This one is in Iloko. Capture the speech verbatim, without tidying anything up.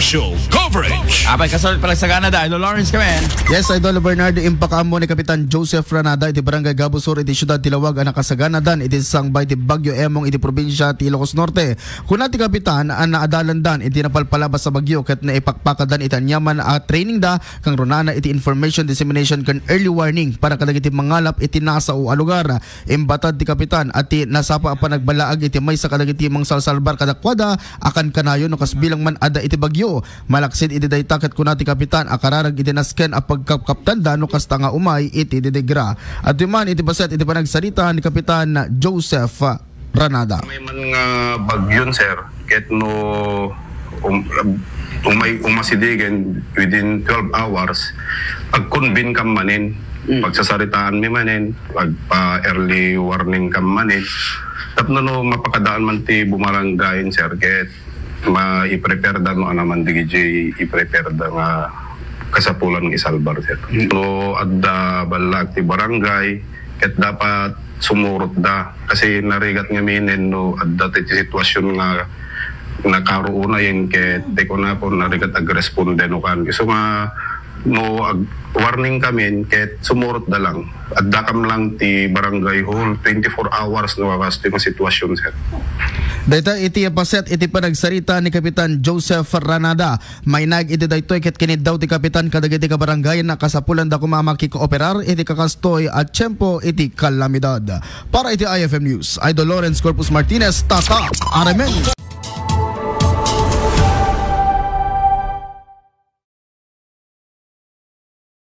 Show coverage. Abay, kasalukuyan pala sagana da, Idol Lawrence kami. Yes, Idol Bernardo, impakaammo ni Kapitan Joseph Ranada iti Barangay Gabusor iti Siudad ti Laoag a nakasaganadan iti sangbay ti Bagyo Emong iti probinsia ti Ilocos Norte. Kuna ti Kapitan a naadalandan iti napalpalabas a bagyo ket naipakpakadan iti aniaman a training da kang runana iti information dissemination ken early warning para kadagiti mangalap iti nasao a lugar. Imbatad ti Kapitan a ti nasapa a panagbalaag iti maysa kadagiti mangsalsalbar kadakuada a kankanayon no kas bilang man adda iti bagyo. Malaksid iti dayta ket kuna ti Kapitan a kararag iti nasken a pagkapkaptanda no kasta nga umay iti didigra. Adtoy man iti paset iti panagsarita ni Kapitan Joseph Ranada. May man nga bagyon, sir, ket no um, umay umasidegen within twelve hours, agkunbin kam manen. Mm. Pagsasaritaan mi manen, magpa early warning kam manen. Tapno no mapakadaan man ti bumaranggayen, sir, ket ma-prepare da no anaman digiti i-prepare da nga kasapulan nga isalbar, sir. Mm. No adda ballaag ti barangay, ket dapat sumurot da. Kasi narigat ngamin no adda ti sitwasyon nga nakaruunayen ket di ko na po narigat agresponde no kan. So nga no ag warning kami ket sumurot da lang. Adda kam lang ti barangay hall twenty-four hours no kastoy nga sitwasyon, sir. Dayta iti paset iti panagsarita ni Kapitan Joseph Ranada. Mainag iti daytoy ket kiniddaw ti kapitan kadagiti kabarangayan a kasapulan da koma a makikooperar iti kakastoy a tiempo iti kalamidad. Para iti I F M News, Idol Lawrence Corpus Martinez, Tata Aremen.